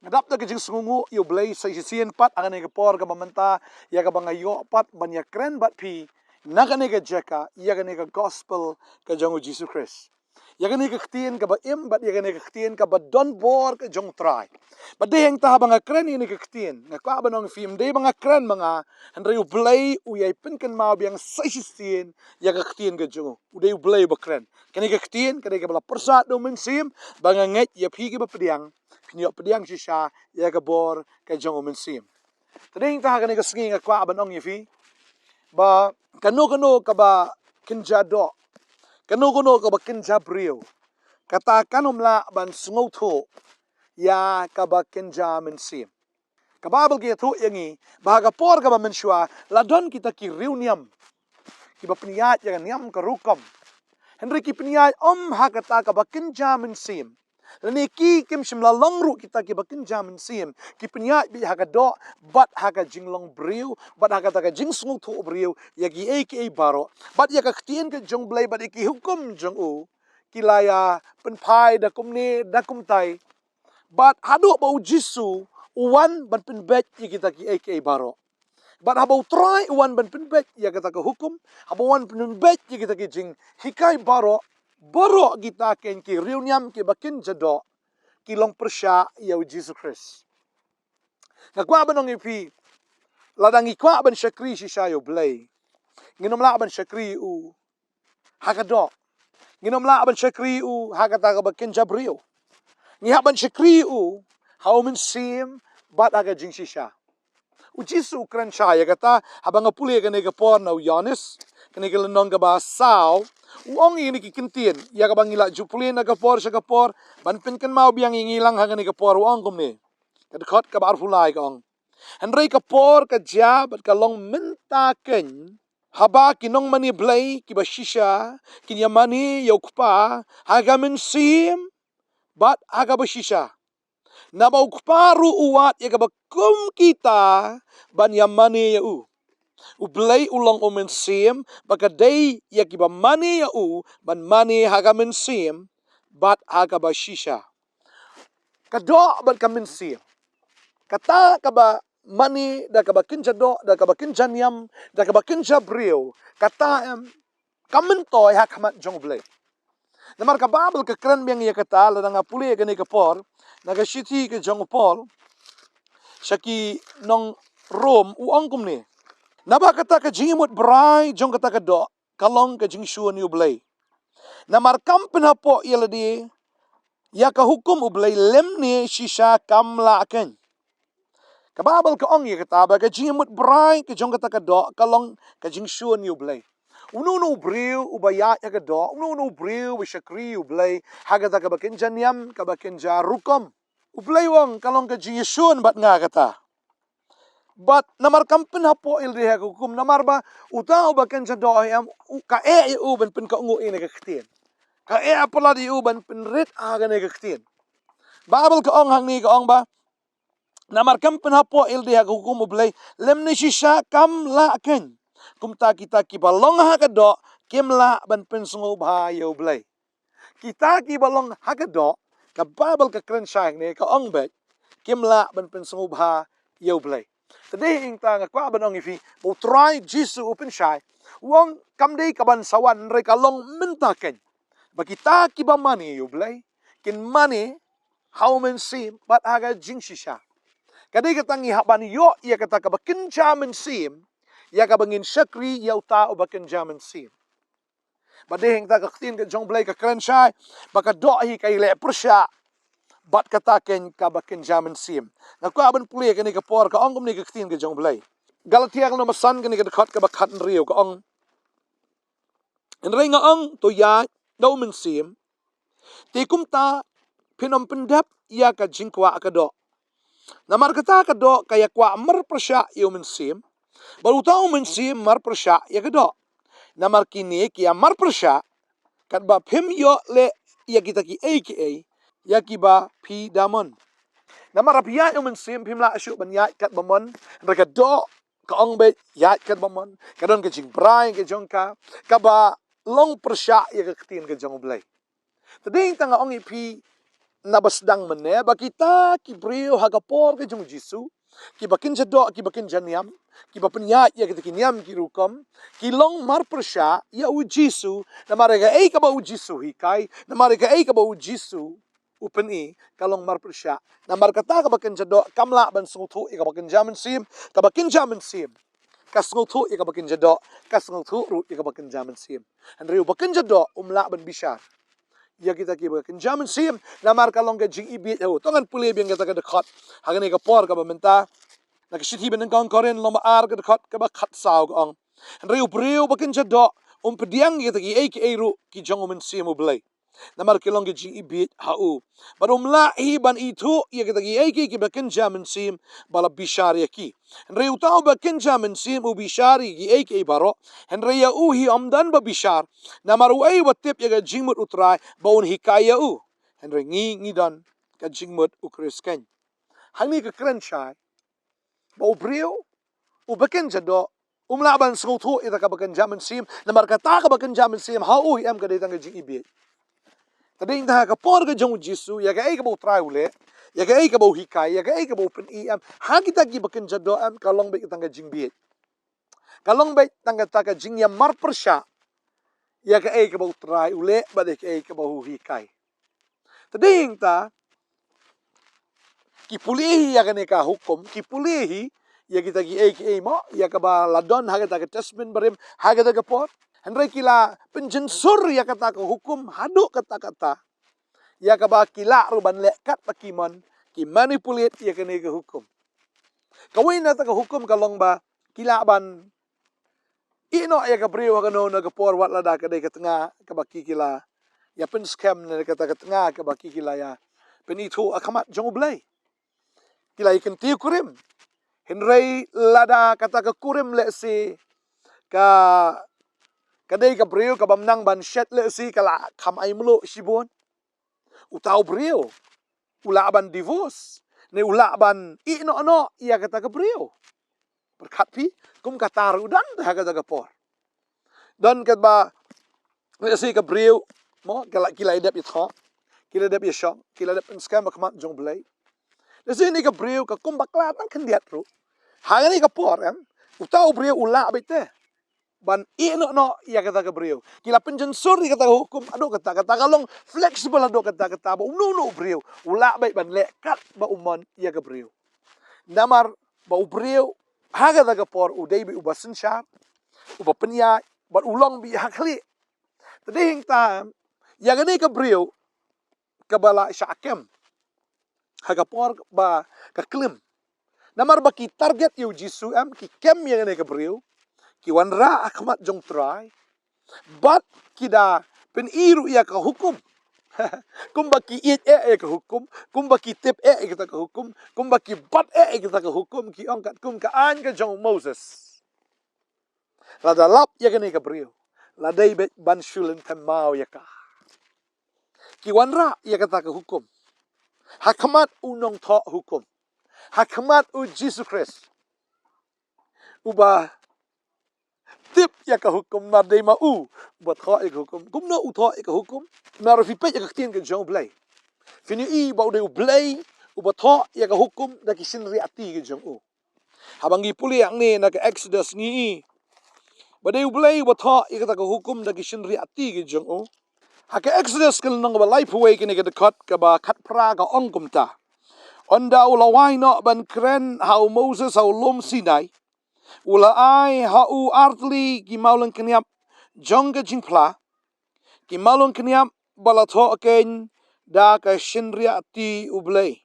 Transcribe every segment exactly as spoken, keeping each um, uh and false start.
Nga dap da ka jingsngewnguh ïa U Blei sa shisien pat ha kane ka por kaba mynta, ïa kaba nga ïoh pat ban ïakren bad phi na kane ka jaka ïa kane ka gospel ka jong U Jisu Khrist. Ïa kane ka ktien kaba im bad ïa kane ka ktien kaba don bor ka jong U Trai. Bad dei hangta haba nga kren ïa kane ka ktien, nga kwah ban ong ïa phi, ym dei ba nga kren ma nga, hynrei U Blei u ïai pynkynmaw biang sa shisien ïa ka ktien ka jong u. U dei U Blei uba kren. Kane ka ktien ka dei kaba la pyrshah da U Mynsiem, ba nga ngeit ïa phi kiba pdiang phin ïoh pdiang shisha ïa ka bor ka jong U Mynsiem. Te dei hangta ha kane ka sngi nga kwah ban ong ïa phi ba kano kano kaba kynja doh, kano kano kaba kynja briew, kata kan ym lah ban sngewthuh ïa kaba kynja mynsiem. Ka Baibl ka ïathuh ïa ngi ba ha ka por kaba mynshuwa la don kita ki riewniam kiba pynïaid ïa ka niam ka rukom, hynrei ki pynïaid ym ha kata kaba kynja mynsiem. Lane ki kim shym la long ruh kita kiba kynja mynsiem, ki pynïaid beit ha ka doh bad ha ka jinglong briew bad ha kata ka jingsngewthuh briew ïa kiei kiei baroh, bad ïa ka ktien ka jong U Blei bad ïa ki hukum jong u, ki la ïa pynphai da kumne da kumtai. Bad haduh ba U Jisu u wan ban pynbeit ïa kita kiei kiei baroh. Bad haba U Trai u wan ban pynbeit ïa kata ka hukum, haba u wan pynbeit ïa kita ki jinghikai baroh, baroh kita kein ki riewniam kiba kynja doh ki long pyrshah ïa U Jisu Khrist. Nga kwah ban ong ïa phi, lada ngi kwah ban shakri shisha ïa U Blei, ngin ym lah ban shakri ïa u ha ka doh. Ngin ym lah ban shakri ïa u ha kata kaba kynja briew. Ngi hap ban shakri ïa u ha U Mynsiem bad ha ka jingshisha. U Jisu u kren shai ïa kata haba nga pule kane ka por na u Ïoannis, kane ka lynnong kaba saw, u ong ïa kine ki kyntien ïa kaba ngi la ju pule na ka por sha ka por, ban pynkynmaw biang ïa ngi lang ha kane ka por, u ong kumne. Ka dkhot kaba arphew lai ka ong: Hynrei ka por ka jia bad ka long mynta kein, haba ki nongmane Blei kiba shisha kin ïamane ïa U Kpa ha ka mynsiem bad ha kaba shisha. Naba U Kpa ruh u wad ïa kaba kum kita ban ïamane ïa u. U Blei u long U Mynsiem, ba ka dei ïa kiba mane ïa u ban mane ha ka mynsiem bad ha kaba shisha. Ka doh bad ka mynsiem, kata kaba mane da kaba kynja doh, da kaba kynja niam, da kaba kynja briew, kata em, ka myntoi ha khmat jong U Blei. Namar ka Baibl ka kren biang ïa kata, lada nga pule kane ka por na ka shithi ka jong u Paul sha ki nong Rom, u ong kumne: Naba kata ka jingïamut brai jong kata ka doh ka long ka jingshun ïa U Blei. Namar kam pynhapoh ïa lade ïa ka hukum U Blei, lymne shisha kam lah kein. Ka Baibl ka ong ïa kata ba ka jingïamut brai ka jong kata ka doh ka long ka jingshun ïa U Blei. Uno uno u briew uba ïaid ha ka doh, uno uno u briew uba shakri ïa U Blei ha kata kaba kynja niam, kaba kynja rukom, U Blei u ong ka long ka jingïashun bad nga kata. Bad namar kam pynhapoh ïa lade ha ka hukum, namar ba uta uba kynja doh em, u, ka eh ïa u ban pynkohnguh ïa kane ka ktien. Ka eh palat ïa u ban pynrit ha kane ka ktien. Baibl ka ong hangne, ka ong ba namar kam pynhapoh ïa lade ha ka hukum U Blei, lymne shisha kam lah kein. Kumta kita kiba long ha ka doh kim lah ban pynsngewbha ïa U Blei. Kita kiba long ha ka doh, ka Baibl ka kren shai hangne, ka ong beit, kim lah ban pynsngewbha ïa U Blei. Te dei hangta nga kwah ban ong ïa phi ba U Trai Jisu u pynshai, u ong kam dei kaban sa wan, hynrei ka long mynta kein, ba kita kiba mane ïa U Blei kin mane ha U Mynsiem bad ha ka jingshisha. Ka dei kata ngi hap ban ïoh ïa kata kaba kynja mynsiem, ïa kaba ngin shakri ïa uta uba kynja mynsiem. Ba dei hangta ka ktien ka jong U Blei ka kren shai ba ka doh hi ka ïaleh pyrshah bad kata kein kaba kynja mynsiem. Nga kwah ban pule kane ka por, ka ong kumne ka ktien ka jong U Blei. Galatia ka lynnong ba san, kane ka dkhot kaba khathynriew, ka ong: Hynrei nga ong, to ïaid da U Mynsiem, te kumta phin ym pyndep ïa ka jingkwah ka doh. Namar kata ka doh ka ïakwah marpyrshah ïa U Mynsiem, bad uta U Mynsiem marpyrshah ïa ka doh. Namar kine ki ïamar pyrshah, katba phim ïoh leh ïa kita kiei kiei ïa kiba phi da mon. Namar haba phi ïaid da U Mynsiem phim lah shuh ban ïaid katba mon, hynrei ka doh ka ong beit ïaid katba mon, ka don ka jingbrai ka jong ka, kaba long pyrshah ïa ka ktien ka jong U Blei. Te dei hangta nga ong ïa phi, Naba sdang mynne ba kita ki briew ha ka por ka jong u Jisu, kiba kynja doh, kiba kynja niam, kiba pynïaid ïa kita ki niam ki rukom, ki long marpyrshah ïa u Jisu, namar ïa kaei kaba u Jisu u hikai, namar ïa kaei kaba u Jisu u pyni, ka long marpyrshah. Namar kata kaba kynja doh kam lah ban sngewthuh ïa kaba kynja mynsiem, kaba kynja mynsiem ka sngewthuh ïa kaba kynja doh, ka sngewthuh ruh ïa kaba kynja mynsiem. Hynrei uba kynja doh um lah ban bishar ïa kita kiba kynja mynsiem, namar ka long ka jingibit ha u. To ngan pule biang kata ka dkhot ha kane ka por kaba mynta, na ka shithi ba nyngkong Korinth lynnong ba ar ka dkhot kaba khatsaw ka ong: Hynrei u briew ba kynja doh um pdiang ïa kita kiei kiei ruh ki jong u Mynsiem u Blei, namar ki long ka jingibit ha u. Bad um lah hi ban ithuh ïa kita kiei kiei kiba kynja mynsiem ba la bishar ïa ki. Hynrei uta uba kynja mynsiem u bishar ïa kiei kiei baroh. Hynrei ïa u hi ym don ba bishar, namar uei uba tip ïa ka jingmut u Trai ba un hikai ïa u? Hynrei ngi ngi don ka jingmut u Khrist keiñ. Hangne ka kren shai ba u briew uba kynja doh um lah ban sngewthuh ïa kata kaba kynja mynsiem, namar kata kaba kynja mynsiem ha u hi em ka dei tang ka jingibit. Ka dei tang ha ka por ka jong u Jisu, ïa kaei kaba u Trai u leh, ïa kaei kaba u hikai, ïa kaei kaba u pyni em, ha kita kiba kynja doh em ka long beit tang ka jingbit. Ka long beit tang kata ka jingïa marpyrshah ïa kaei kaba u Trai u leh bad ïa kaei kaba u hikai. Te dei hangta ki pule hi ïa kane ka hukum, ki pule hi ïa kita kiei kiei mo, ïa kaba la don ha kata ka Testament Barim ha kata ka por. Hynrei ki la pynjynsur ïa kata ka hukum haduh katta katta, ïa kaba ki lah ruh ban leh kat ba ki mon, ki manipulate ïa kane ka hukum. Kawei na kata ka hukum ka long ba ki lah ban ïeh noh ïa ka briew ha kano kano ka por, wat lada ka dei ka tnga kaba ki ki la ïa pynskhem ne kata ka tnga kaba ki ki la ïa pynithuh ha khmat jong U Blei. Ki la ïa kyntiew kurim. Hynrei lada kata ka kurim lehse ka, ka dei ka briew kaba ym nang ban shet, lehse ka la kham ai mluh shibun, uta u briew u lah ban divorce ne u lah ban ïeh noh noh ïa kata ka briew. Pyrkhat phi, kum kata ruh don ha kata ka por. Don katba, lehse ka briew mo, ka la, ki la dep ïathoh, ki la dep ïashong, ki la dep pynskhem ha khmat jong U Blei. Lehse kane ka briew ka kum bakla tang khyndiat ruh, ha kane ka por em, uta u briew u lah beit te ban ïeh noh noh ïa kata ka briew. Ki la pynjynsur ïa kata ka hukum haduh katta katta, ka long flexible haduh katta katta, ba uno uno u briew u lah beit ban leh kat ba u mon ïa ka briew. Namar ba u briew ha kata ka por u dei beit uba synshar, uba pynïaid, bad u long beit ha khlieh. Te dei hangta ïa kane ka briew kaba la shah kem ha ka por ba ka klim. Namar ba ki target ïa U Jisu em, ki kem ïa kane ka briew, ki wanrah ha khmat jong U Trai, bad ki da pyni ruh ïa ka hukum. Kumba ki ïeit eh ïa ka hukum, kumba ki tip eh ïa kata ka hukum, kumba ki bat eh ïa kata ka hukum, ki ong katkum ka aiñ ka jong u Moses, lada lap ïa kane ka briew, la dei beit ban shu lynthem maw ïa ka. Ki wanrah ïa kata ka hukum ha khmat u nongthoh hukum, ha khmat U Jisu Khrist, uba tip ïa ka hukum, namar dei ma u uba thoh ïa ka hukum. Kumno u thoh ïa ka hukum? Namar phi peit ïa ka ktien ka jong U Blei, phin ïohi ba u dei U Blei uba thoh ïa ka hukum da ki shynriahti ka jong u. Haba ngi pule hangne na ka Exodus ngi i ba dei U Blei uba thoh ïa kata ka hukum da ki shynriahti ka jong u. Ha ka Exodus ka lynnong kaba laiphew wei, kane ka dkhot kaba khatphra ka ong kumta: Ynda u la wai noh ban kren ha u Moses ha u lum Sinai, u la ai ha u artylli ki mawlyngkniap jong ka jingphla, ki mawlyngkniap ba la thoh keiñ da ka shynriahti U Blei.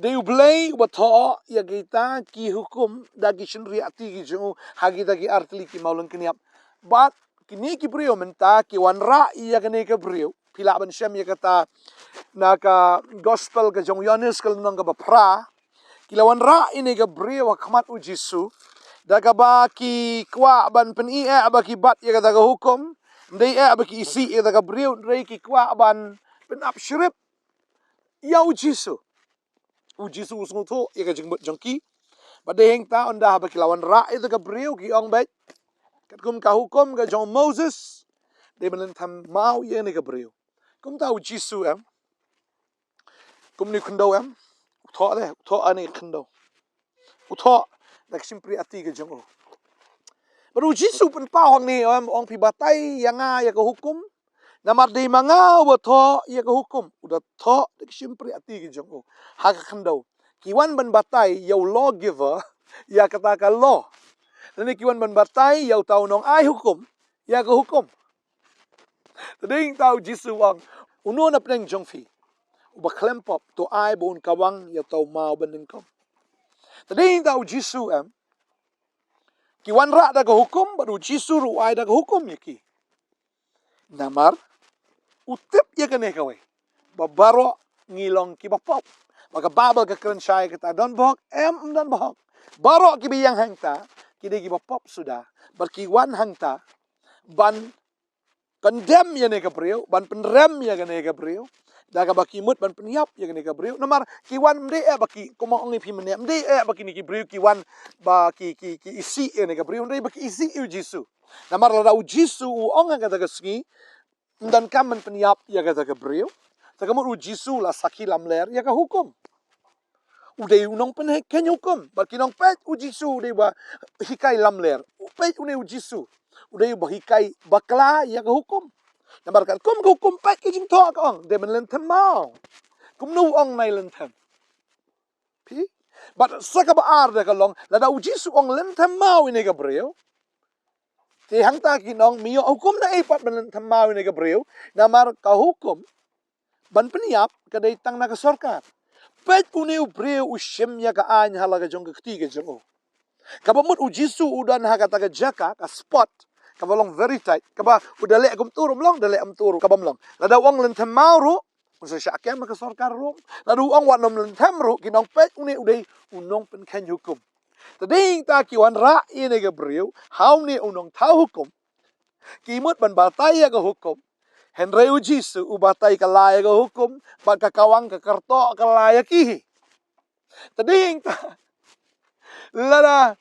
Dei U Blei uba thoh ïa kita ki hukum da ki shynriahti ki jong u ha kita ki artylli ki mawlyngkniap. Bad kine ki briew mynta ki wanrah ïa kane ka briew. Phi lah ban shem ïa kata na ka Gospel ka jong u Ïoannis ka lynnong kaba phra. Ki la wanrah ïa kane ka briew ha khmat U Jisu da kaba ki kwah ban pyni eh ba ki bat ïa kata ka hukum. Ym dei eh ba ki isih ïa kata ka briew, hynrei ki kwah ban pynap shrip ïa U Jisu. U Jisu u sngewthuh ïa ka jingmut jong ki. Bad dei hangta ynda haba ki la wanrah ïa kata ka briew, ki ong beit, katkum ka hukum ka jong u Moses, dei ban lynthem maw ïa kane ka briew. Kumta U Jisu em, Kumne u khyndew em, u thoh de, u thoh ane khyndew. U thoh da ka shympriahti ka jong u. Bad u Jisu u pynpaw hangne em, u ong phi batai ïa nga ïa ka hukum. Namar dei ma nga uba thoh ïa ka hukum. U da thoh da ka shympriahti ka jong u ha ka khyndew. Ki wan ban batai ïa u lawgiver ïa kata ka law. Lane ki wan ban batai ïa uta u nongai hukum ïa ka hukum. Te dei ta u Jisu u ong, uno na pdeng jong phi uba khlem pop, to ai ba un kawang ïa uta u maw ba nyngkong. Te dei ta u Jisu em, ki wanrah da ka hukum, bad u Jisu ruh u ai da ka hukum ïa ki. Namar u tip ïa kane kawei, ba baroh ngi long kiba pop. Ba ka Baibl ka kren shai kata, don bahok em, ym don bahok. Baroh kiba ïeng hangta ki dei kiba pop suda. Bad ki wan hangta ban condemn ïa kane ka briew, ban pynrem ïa kane ka briew, da kaba ki mut ban pynïap ïa kane ka briew. Namar ki wan ym dei eh ba ki, kumba ong ïa phi mynne, ym dei eh ba kine ki briew ki wan ba ki, ki, ki isih ïa kane ka briew, hynrei ba ki isih ïa u Jisu. Namar lada u Jisu u ong ha kata ka sngi, ym donkam ban pynïap ïa kata ka briew, te ka mut u Jisu u la sakhi lamler ïa ka hukum. U dei u nongpynkheiñ hukum. Bad ki ong peit u Jisu u dei uba hikai lamler. U peit une u Jisu u dei uba hikai bakla ïa ka hukum. Namar katkum ka hukum peit ka jingthoh ka ong, dei ban lynthem maw. Kumno u ong nai lynthem? Phi? Bad sa kaba ar da ka long, lada u Jisu u ong lynthem maw ïa kane ka briew, te hangta kin ong me ïoh hukum naei pat ban lynthem maw ïa kane ka briew. Namar ka hukum ban pynïap ka dei tang na ka sorkar. Peit une u briew u shim ïa ka aiñ ha la ka jong ka kti ka jong u. Kaba mut u Jisu u don ha kata ka jaka, ka spot kaba long very tight, kaba u da leh kumta ruh ym long, da leh kumta ruh kaba ym long. Lada u ong lynthem maw ruh, un sa shah kem ha ka sorkar Rom. Lada u ong wat nym lynthem ruh, kin ong peit une u dei u nongpynkheiñ hukum. Te dei ta ki wanrah ïa kane ka briew ha une u nongthaw hukum. Ki mut ban batai ïa ka hukum. Hynrei u Jisu u batai kylla ïa ka hukum, bad ka kawang ka kyrtoh kylla ïa ki hi. Te dei ta, lada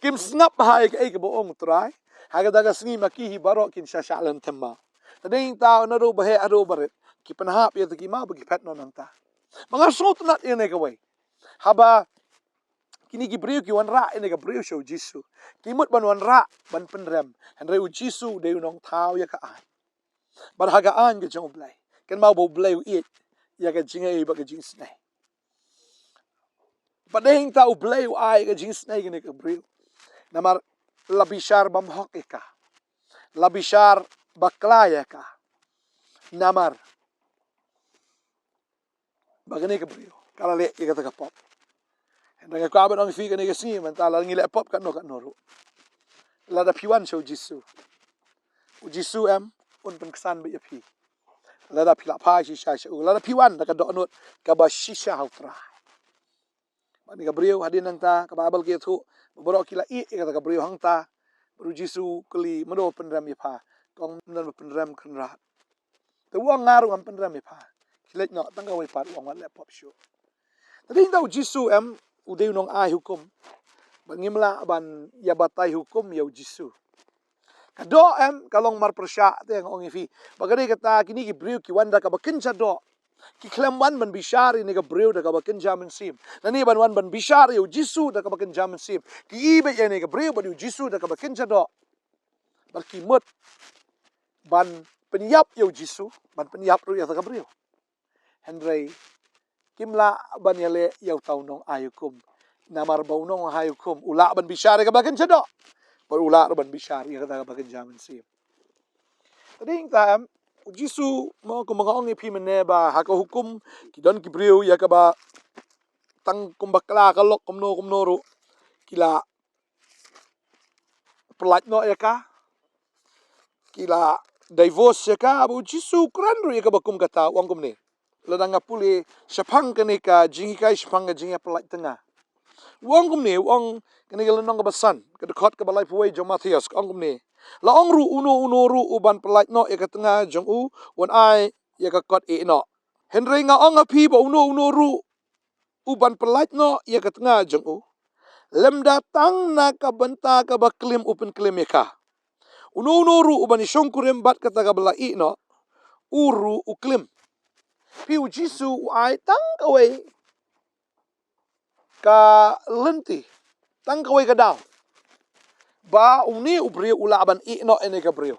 kim sngap ha ïa kaei kaba ong u Trai, ha kata ka sngi ma ki hi baroh kin shah shah lynthem maw. Te dei ta, naduh ba heh haduh ba rit, ki pynhap ïa kata ki maw bad ki phet noh nangta. Ma nga sngewtynnat ïa kane kawei. Haba kine ki briew ki wanrah ïa kane ka briew sha u Jisu, ki mut ban wanrah ban pynrem. Hynrei u Jisu u dei u nongthaw ïa ka aiñ. Bad ha ka aiñ ka jong u Blei, kynmaw ba u Blei u ïeit ïa ka jingai bad ka jingisnei. Bad dei ta u Blei u ai ka jingisnei ïa kane ka briew. Namar la bishar bymhok ïa ka. La bishar bakla ïa ka. Namar ba kane ka briew ka la leh ïa kata ka pop. Hynrei nga kwah ban ong ïa phi kane ka sngi, mynta lada ngi leh pop katno katno ruh, lada phi wan sha u Jisu, u Jisu em, un pynksan beit ïa phi. Lada phi la phai shisha sha u, lada phi wan da ka dohnud kaba shisha ha u Trai. Bad kane ka briew hadien nangta ka Baibl ka ïathuh ba baroh ki la ïeh ïa kata ka briew hangta. Bad u Jisu u kylli, mano ba pynrem ïa pha? Ka ong, ym don ba pynrem, Kynrad. Te u ong, nga ruh ngam pynrem ïa pha. Khie leit noh, tang kawei pat, u ong, wat leh pop shuh. Te dei ta u Jisu em, u dei u nongai hukum. Bad ngim lah ban ïa batai hukum ïa u Jisu. Ka doh em ka long marpyrshah, te nga ong ïa phi. Bad ka dei kata, kine ki briew ki wan da kaba kynja doh. Ki khlem wan ban bishar ïa kane ka briew da kaba kynja mynsiem. Lane ban wan ban bishar ïa u Jisu da kaba kynja mynsiem. Ki ïohi beit ïa kane ka briew bad ïa u Jisu da kaba kynja doh. Bad ki mut ban pynïap ïa u Jisu, ban pynïap ruh ïa kata ka briew. Hynrei kim lah ban ïaleh ïa uta u nongai hukum. Namar ba u nongai hukum u lah ban bishar ïa kaba kynja doh, bad u lah ruh ban bishar ïa kata kaba kynja mynsiem. Te dei ta em, u Jisu, mo, kumba nga ong ïa phi mynne ba ha ka hukum ki don ki briew ïa kaba tang kumba bakla ka lok kumno kumno ruh ki la pyllait noh ïa ka, ki la divorce ïa ka. Bad u Jisu u kren ruh ïa kaba kum kata, u ong kumne. Lada nga pule shaphang kane ka jinghikai shaphang ka jingïapyllait tnga, u ong kumne, u ong, kane ka lynnong kaba san, ka dkhot kaba laiphew wei jong u Mathaios, ka ong kumne. La ong ruh, uno uno ruh u ban pyllait noh ïa ka tnga jong u, un ai ïa ka kot ïehnoh. Hynrei nga ong ha phi ba uno uno ruh u ban pyllait noh ïa ka tnga jong u, lymda tang na ka bynta kaba klim u pynklim ïa ka. Uno uno ruh u ban ïashongkurim bad kata kaba la ïehnoh, u ruh u klim. Phi, u Jisu u ai tang kawei ka lynti, tang kawei ka daw ba une u briew u lah ban ïeh noh ïa kane ka briew.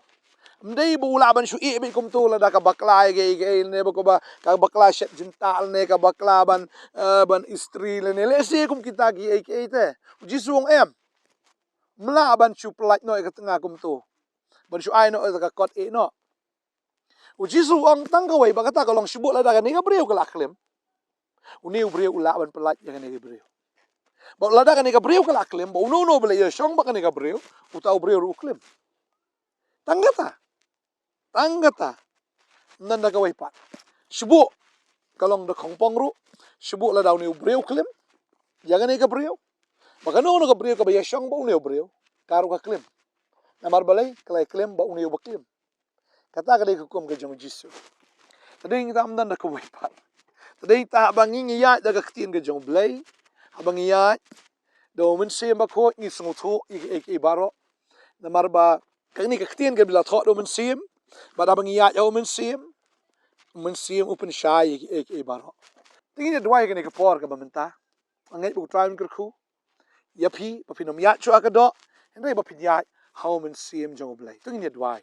Ym dei ba u lah ban shu ïeh beit kumto lada ka bakla ïa kaei kaei ne ba ka ba, ka bakla shet jingtah ne ka bakla ban, eh, ban istri lane lehse kum kita kiei kiei te. U Jisu u ong em. Ym lah ban shu pyllait noh ïa ka tnga kumto, ban shu ai noh ïa ka kot ïeh noh. U Jisu u ong tang kawei ba kata ka long shu bud lada kane ka briew ka la klim, une u briew u lah ban pyllait ïa kane ka briew. Ba lada kane ka briew ka la klim, ba uno uno ba la ïashong bad kane ka briew, uta u briew ruh u klim. Tang kata. Tang kata. Ym don da kawei pat. Shu bud ka long da khongpong ruh. Shu bud lada une u briew u klim ïa kane ka briew, ba kano kano ka briew kaba ïashong bad une u briew, ka ruh ka klim. Namar balei? Ka la klim bad une uba klim. Kata ka dei ka hukum ka jong u Jisu. Te dei ngta ym don da kawei pat. Te dei ngta haba ngi ngi ïaid da ka ktien ka jong u Blei, haba ngi ïaid da u Mynsiem Bakhuid, ngi sngewthuh ïa kiei kiei baroh. Namar ba kane ka ktien ka ba la thoh da u Mynsiem, bad haba ngi ïaid ha u Mynsiem, u Mynsiem u pynshai ïa kiei kiei baroh. Te ngin ïa duwai kane ka por kaba mynta. Nga ngeit ba u Trai un kyrkhu ïa phi ba phin ym ïaid shuh ha ka doh, hynrei ba phin ïaid ha u Mynsiem jong u Blei. To ngin ïa duwai.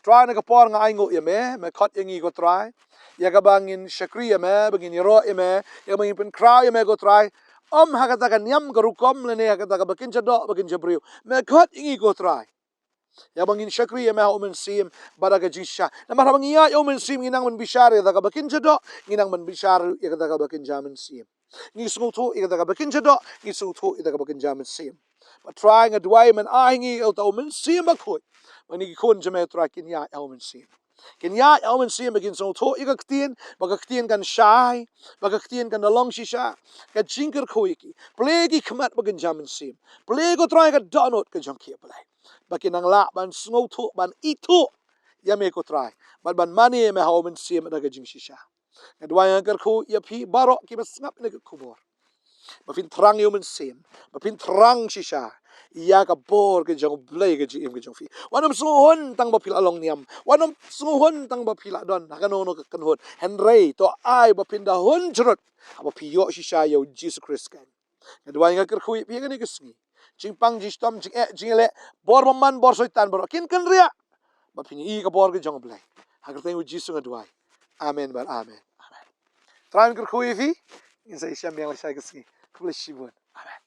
Trai, na ka por nga ainguh ïa me, me khot ïa ngi ko Trai, ïa kaba ngin shakri ïa me, ba ngin ïaroh ïa me, ïa kaba ngin pynkhraw ïa me ko Trai. Ym ha kata ka niam ka rukom lane ha kata kaba kynja doh ba kynja briew. Me khot ïa ngi ko Trai, ïa ba ngin shakri ïa me ha u Mynsiem bad ha ka jingshisha. Namar haba ngi ïaid ha u Mynsiem, ngi nang ban bishar ïa kata kaba kynja doh, ngi nang ban bishar ïa kata kaba kynja mynsiem. Ngi sngewthuh ïa kata kaba kynja doh, ngi sngewthuh ïa kata kaba kynja mynsiem. Bad Trai, nga duwai men ai ha ngi uta u Mynsiem Bakhuid, ba kine ki khun jong me Trai kin ïaid ha u Mynsiem. Kin ïaid ha u Mynsiem ba kin sngewthuh ïa ka ktien, ba ka ktien kan shai, ba ka ktien kan da long shisha ka jingkyrkhu ïa ki. Plie ki khmat ba kynja mynsiem. Plie ko Trai ka dohnud ka jong ki, A Blei, ba kin nang lah ban sngewthuh, ban ithuh ïa me ko Trai, bad ban mane ïa me ha u Mynsiem da ka jingshisha. Nga duwai, nga kyrkhu ïa phi baroh kiba sngap ïa kane ka khubor, ba phin thrang ïa u Mynsiem, ba phin thrang shisha ïa ka bor ka jong u Blei, ka jingim ka jong phi. Wat nym sngewhun tang ba phi la long niam, wat nym sngewhun tang ba phi la don ha kano kano ka kynhun, hynrei to ai ba phin da hun jrut haba phi ïoh shisha ïa u Jisu Khrist. Nga duwai, nga kyrkhu ïa phi ha kane ka sngi. Jingpang, jingshitom, jingeh, jingïaleh, bor bymman, bor soitan baroh kin kynriah, ba phin ïohi ïa ka bor ka jong u Blei. Ha ka kyrteng u Jisu nga duwai. Amen bad amen. Amen. Trai un kyrkhu ïa phi. Ngin sa ïashem biang lashai ka sngi. Khublei shibun. Amen.